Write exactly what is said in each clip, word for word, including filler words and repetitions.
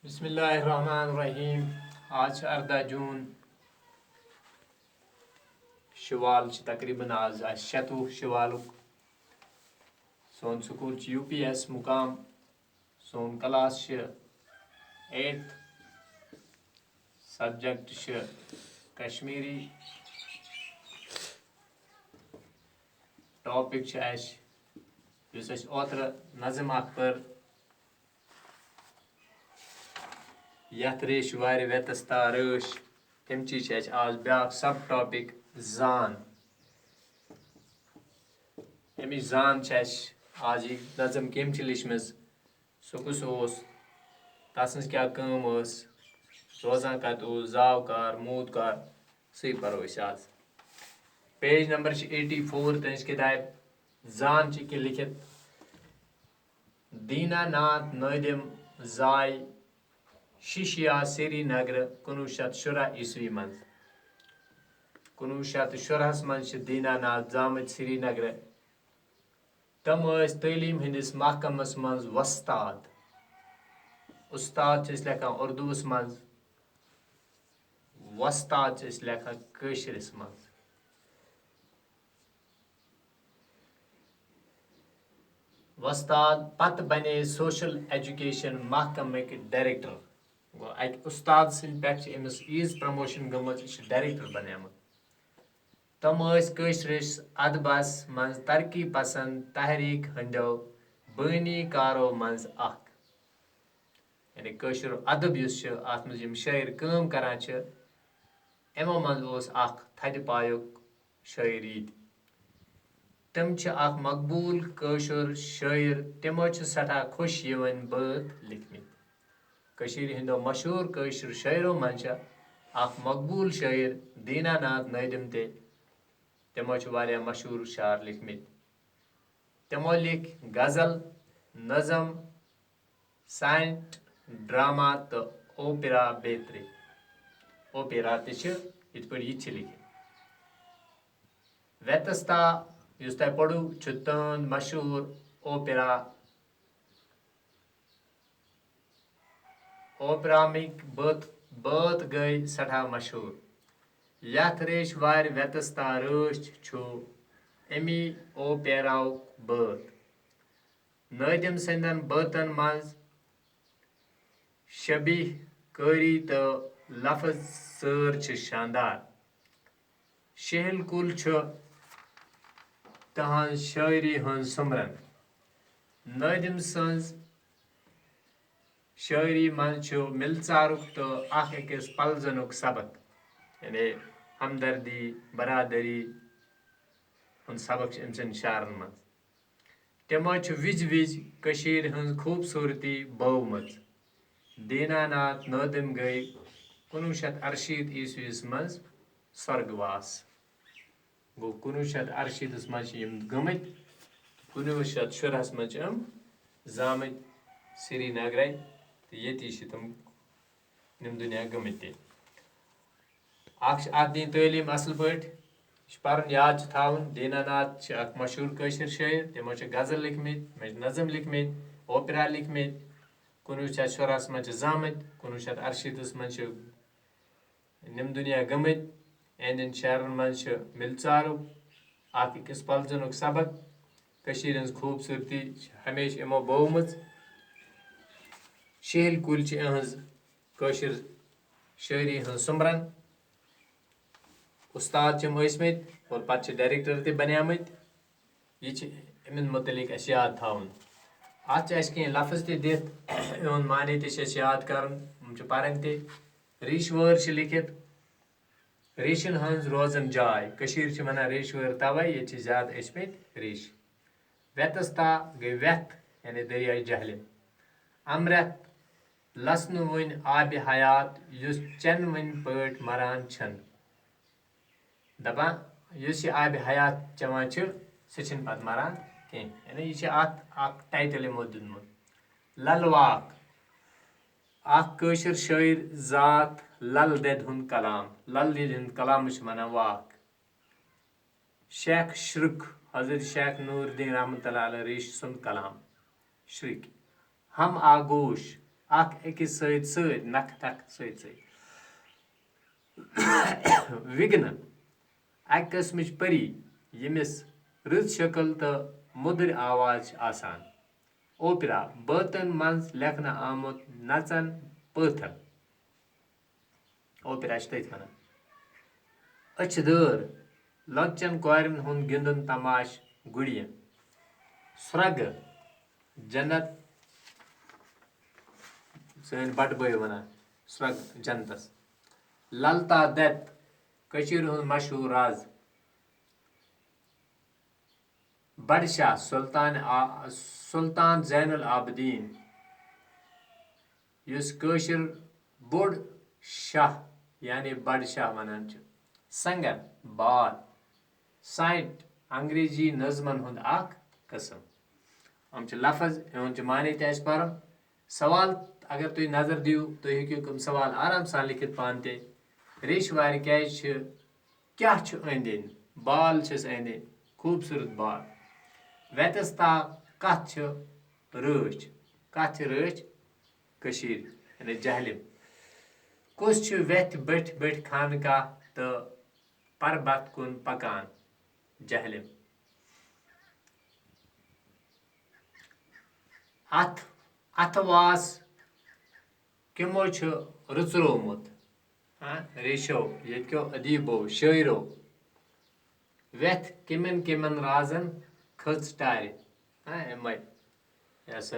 بسم اللہ الرحمن الرحیم۔ آز چھِ ارداہ جوٗن۔ شوال چھِ تقریباً آز اَسہِ شَتوُہ شوالُک۔ سون سکوٗل چھُ یوٗ پی ایس مُقام۔ سون کلاس چھِ ایٹتھ۔ سبجیکٹ چھِ کشمیٖری۔ ٹاپک چھُ اَسہِ، یُس اَسہِ اوترٕ نظم اکھ پٔر، یتھ ریش وارِ ویتستا رٲش، تمچی چھِ اَسہِ آز بیٛاکھ سب ٹاپک زان۔ امِچ زان چھِ اَسہِ آز یہِ نظم کٔمۍ چھِ لیچھمٕژ، سُہ کُس اوس، تسٕنٛز کیٛاہ کٲم ٲس، روزان کتہِ اوس، زاو کر، موٗد کر، سُے پرو أسۍ آز۔ پیج نمبر چھِ ایٹی فور تہنٛزِ کتابہِ۔ زان چھِ کہِ لیکھِتھ، دینا ناتھ نٲدِم زاے شیشیا سری نگرٕ کُنوُہ شیٚتھ شُراہ عیسوی منٛز۔ کُنوُہ شیٚتھ شُراہس منٛز چھِ دینا ناتھ زامٕتۍ سری نگرٕ۔ تِم ٲسۍ تعلیٖم ہٕنٛدِس محکمس منٛز وۄستاد۔ اُستاد چھِ أسۍ لیکھان اُردوٗوَس منٛز، وۄستاد چھِ أسۍ لیکھان کٲشرِس منٛز۔ وۄستاد پتہٕ بنے سوشل ایجوکیشن محکمٕکۍ ڈائریکٹر۔ گوٚو، اَکہِ اُستاد سٕنٛدِ پٮ۪ٹھ چھِ أمِس ییٖژ پروموشن گٔمٕژ، یہِ چھُ ڈائریکٹر بنیومُت۔ تِم ٲسۍ کٲشرِس ادبس منٛز ترقی پسند تحریک ہٕنٛدیو بٲنی کارو منٛز اکھ۔ یعنی کٲشُر ادب یُس چھُ، اتھ منٛز یِم شٲعر کٲم کران چھِ، یِمو منٛز اوس اکھ تھدِ پایُک شٲعر یہِ تہِ۔ تِم چھِ اکھ مقبوٗل کٲشُر شٲعر، تِمو چھِ سٮ۪ٹھاہ خۄش یِوان بٲتھ لیکھمٕتۍ۔ کٔشیٖرِ ہٕنٛدیو مشہوٗر کٲشِر شٲعرو منٛز چھِ اکھ مقبوٗل شٲعر دینا ناتھ نٲدِم تہِ۔ تِمو چھِ واریاہ مشہوٗر شعر لیکھمٕتۍ۔ تِمو لیکھۍ غزل، نظم، سانٹ، ڈرامہ تہٕ اوپیرا بیترِ۔ اوپیرا تہِ چھِ یِتھ پٲٹھۍ یہِ تہِ چھِ لیکھِتھ۔ ویتستا، یُس تۄہہِ پوٚرُو، چھُ تُہُنٛد مشہوٗر اوپیرا۔ اوپرامٕکۍ بٲتھ، بٲتھ گٔے سٮ۪ٹھاہ مشہوٗر۔ یَتھ ریش وارِ ویتستا رٲچھ چھُ اَمی اوپیراہُک بٲتھ۔ نٲدِم سٕنٛدٮ۪ن بٲتن منٛز شبیہ کٲری تہٕ لفظ سٲر چھِ شاندار۔ شہل کُل چھُ تہنٛز شٲعری ہٕنٛز سُمرن۔ نٲدِم سٕنٛز شٲعری منٛز چھُ مِلژارُک تہٕ اکھ أکِس پلزنُک سبق، یعنی ہمدردی، برادری ہُنٛد سبق چھُ أمۍ سٕنٛدٮ۪ن شعرن منٛز۔ تِمو چھِ وِزِ وِزِ کٔشیٖرِ ہٕنٛز خوٗبصوٗرتی بٲومٕژ۔ دینا ناتھ نٲدِم گٔے کُنوُہ شیٚتھ اَرشیٖتھ عیسویَس منٛز سۄرگہٕ واس۔ گوٚو، کُنوُہ شیٚتھ اَرشیٖتھَس منٛز چھِ یِم گٔمٕتۍ، کُنوُہ شیٚتھ شُراہَس منٛز چھِ یِم زامٕتۍ سری نگرے، تہٕ ییٚتی چھِ تِم یِم دُنیا گٔمٕتۍ تہِ۔ اکھ چھِ اَتھ دِنۍ تعلیٖم اَصٕل پٲٹھۍ، یہِ چھُ پَرُن، یاد چھُ تھاوُن۔ دینا ناتھ چھِ اکھ مشہوٗر کٲشِر شٲعر، تِمو چھِ غزل لیکھمٕتۍ، تِمو چھِ نظم لیکھمٕتۍ، اوپرا لیکھمٕتۍ۔ کُنوُہ شیٚتھ شُراہَس منٛز چھِ زامٕتۍ، کُنوُہ شیٚتھ اَرشیٖتھَس منٛز چھِ یِم دُنیا گٔمٕتۍ۔ یِہنٛدٮ۪ن شعرن منٛز چھِ مِلژارُک، اکھ أکِس پلزنُک سبق، کٔشیٖرِ ہٕنٛز خوٗبصوٗرتی چھِ ہمیشہِ یِمو بٲومٕژ۔ شیہلۍ کُلۍ چھِ یِہٕنٛز کٲشِر شٲعری ہٕنٛز سُمرن۔ اُستاد چھِ یِم ٲسۍمٕتۍ اور پتہٕ چھِ ڈائریکٹر تہِ بنیمٕتۍ۔ یہِ چھِ أمِس مُتعلِق اَسہِ یاد تھاوُن۔ اَتھ چھِ اَسہِ کینٛہہ لفظ تہِ دِتھ، یِہُنٛد معنی تہِ چھِ اَسہِ یاد کَرُن، یِم چھِ پَرٕنۍ تہِ۔ ریٖشہِ وٲر چھِ لیٚکھِتھ، ریٖشَن ہٕنٛز روزَن جاے۔ کٔشیٖرِ چھِ وَنان ریٖشہِ وٲر تَوَے، ییٚتہِ چھِ زیادٕ ٲسۍمٕتۍ ریٖش۔ ویتَستا گٔے وٮ۪تھ، یعنی دٔریاے جہلِم۔ اَمرٮ۪تھ لَسنہٕ وٕنۍ آبِ حیات، یُس چٮ۪نہٕ وٕنۍ پٲٹھۍ مَران چھَنہٕ۔ دَپان، یُس یہِ آبِ حیات چٮ۪وان چھِ، سُہ چھِنہٕ پَتہٕ مَران کینٛہہ۔ یعنی یہِ چھِ اَتھ اَکھ ٹایٹل یِمو دیُتمُت۔ لَل واکھ، اَکھ کٲشِر شٲعر ذات لَل دٮ۪دِ ہُنٛد کلام۔ لَل دٮ۪دِ ہُنٛد کلامَس چھِ وَنان واکھ۔ شیخ شرک، حضرت شیخ نور الدین رحمتہ اللہ علیہ ریٖشی سُنٛد کلام۔ شرک۔ ہم آغوش، اکھ أکِس سۭتۍ سۭتۍ، نکھٕ نکھٕ سۭتۍ سۭتۍ۔ وِگنہٕ، اَکہِ قٕسمٕچ پٔری، ییٚمِس رٕژ شکل تہٕ مٔدٕر آواز چھِ آسان۔ اوپرا، بٲتن منٛز لیکھنہٕ آمُت نژن پٲتھر۔ اوپرا چھِ تٔتھۍ وَنان۔ أچھِ دٲر، لۄکچن کورٮ۪ن ہُنٛد گِنٛدُن تماش گُڑیہِ۔ سرٛگہٕ، جنت، سٲنۍ بٹہٕ بٲے وَنان سرٛگہٕ جنتس۔ للتا دت، کٔشیٖرِ ہُنٛد مشہوٗر راز۔ بڈٕ شاہ سلطان آ-، سلطان زین العابدین، یُس کٲشِر بوٚڑ شاہ یعنی بڈٕ شاہ وَنان چھِ۔ سنگر، بال۔ سائنٹ، انگریزی نظمن ہُنٛد اکھ قٕسم۔ یِم چھِ لفظ، یِہُنٛد چھُ معنی تہِ اَسہِ پَرُن۔ سوال، اگر تُہۍ نظر دِیِو، تُہۍ ہیٚکِو یِم سوال آرام سان لیکھِتھ پانہٕ تہِ۔ ریٚش وارِ کیٛازِ چھِ، کیٛاہ چھُ أنٛدۍ أنٛدۍ؟ بال چھِس أنٛدۍ أنٛدۍ، خوٗبصوٗرت بال۔ ویتس تا کَتھ چھِ رٲچھ؟ کَتھ چھِ رٲچھ؟ کٔشیٖر، یعنی جہلِم۔ کُس چھُ ویتھِ بٔٹھۍ بٔٹھۍ خانقاہ تہٕ پربت کُن پکان؟ جہلِم۔ اَتھ، اَتھٕ واس کِمو چھُ رٕژرومُت؟ ہاں، ریشو، ییٚتہِ کیو ادیٖبو، شٲعرو۔ ویتھ کِمن کِمن رازن کھٔژ ٹارِ؟ ہاں، یِمے۔ یہِ ہسا،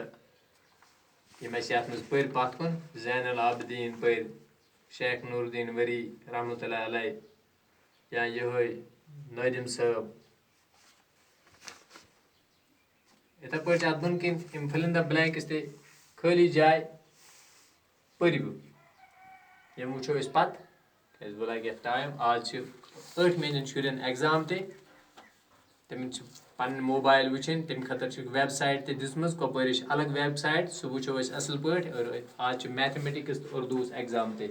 یِم اَسہِ یَتھ منٛز پٔرۍ پَتھ کُن، زین العابدیٖن پٔرۍ، شیخ نور الدیٖن ؤری رحمتہ اللہ علیہ، یا یِہوٚے نٲدِم صٲب۔ یِتھے پٲٹھۍ اَتھ بۄن کِنۍ یِم fill in the blanks تہِ، خٲلی جاے پٔرِو۔ یِم وٕچھو أسۍ پَتہٕ، کیٛازِ وۄنۍ لَگہِ اَتھ time۔ آز چھِ ٲٹھمہِ ہِنٛدٮ۪ن شُرٮ۪ن exam تہِ۔ تِمَن چھِ پَنٕنۍ موبایِل وٕچھِنۍ، تَمہِ خٲطرٕ چھِ website تہِ دِژمٕژ، کۄپوٲرِش الگ website، سُہ وٕچھو أسۍ اَصٕل پٲٹھۍ۔ اور آز چھُ mathematics تہٕ اُردوٗوَس exam تہِ۔